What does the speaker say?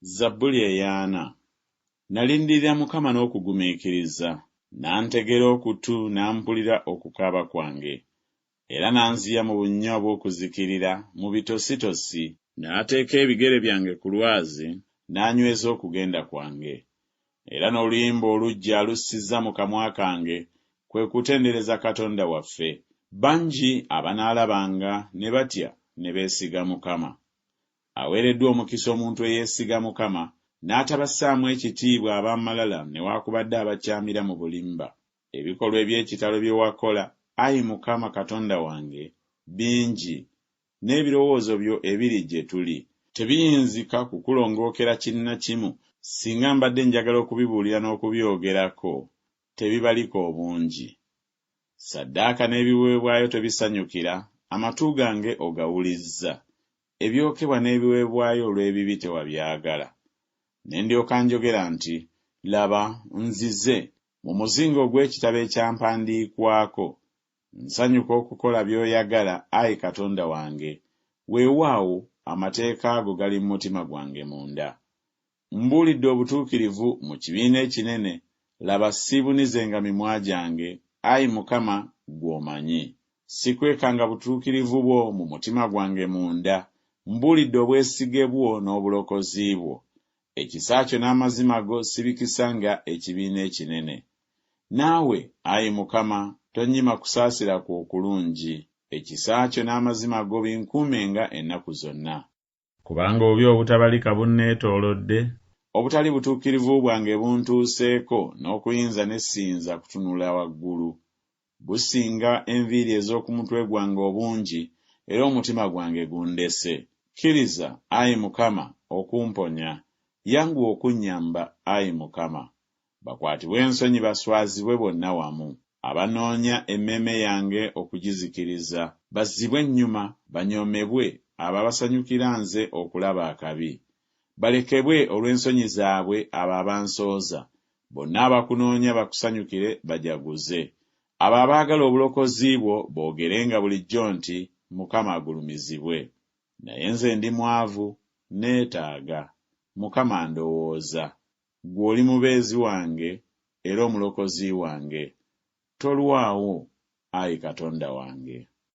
Zabbuli ey'ana. Nalindirira Mukama n'okugumiikiriza, n'antegera okutu n'ampulira okukaaba kwange. Era n'anziya mu bunnya obw'okuzikirira, mu bitositosi. N'ateeka ebigere byange ku lwazi, n'anyweza okugenda kwange. Era n'oluyimba oluggya alussizza mu kamwa kange, kwe kutendereza Katonda waffe. Bangi abanaalabanga ne batya, ne beesiga Mukama. Aweereddwa omukisa omuntu eyeesiga Mukama, n'atabassaamu ekitiibwa ab'amalala newaakubadde abakyamira mu bulimba. Ebikolwa eby'ekitalo bye wakola, ayi Mukama Katonda wange, bingi, n'ebirowoozo byo ebiri gye tuli, tebiyinzika kukulongookera kinnakimu, singa mbadde njagala okubibuulira n'okubyogerako, tebibalika obungi. Ssaddaaka n'ebiweebwayo tobisanyukira, amatu gange ogawulizza. Ebyokebwa n'ebiweebwayo olw'ebibi tewabyagala. Ne ndyoka njogera nti, Laba, nzize, mu muzingo ogw'ekitabo ekyampandiikwako, nsanyuka okukola by'oyagala, ayi Katonda wange, weewaawo, amateeka go gali mu mutima gwange munda. Mbuulidde obutuukirivu mu kibiina ekinene, laba, siibunizenga mimwa gyange, ayi Mukama, ggwe omanyi. Sikwekanga butuukirivu bwo mu mutima gwange munda, mbuulidde obwesige bwo n'obulokozi bwo. Ekisa kyo n'amazima go sibikisanga ekibiina ekinene. Naawe, ayi Mukama, tonnyima kusaasira kwo okulungi. Ekisa kyo n'amazima go binkuumenga ennaku zonna. Kubanga obubi obutabalika bunneetoolodde, obutali butuukirivu bwange buntuuseeko n'okuyinza ne siyinza kutunula waggulu. Businga enviiri ez'oku mutwe gwange obungi, era omutima gwange gundese. Kkiriza, ayi Mukama, okumponya, yanguwa okunnyamba, ayi Mukama. Bakwatibwe ensonyi baswazibwe bonna wamu, abanoonya emmeeme yange okugizikiriza. Bazzibwe ennyuma, banyoomebwe abo abasanyukira nze okulaba akabi. Balekebwe olw'ensonyi zaabwe abo abansooza. Bonna abakunoonya bakusanyukire bajaguze. Abo abaagala obulokozi bwo boogerenga bulijjo nti, Mukama agulumizibwe. Naye nze ndi mwavu, nneetaaga. Mukama andowooza. Ggwe oli mubeezi wange era omulokozi wange, tolwawo, ayi Katonda wange.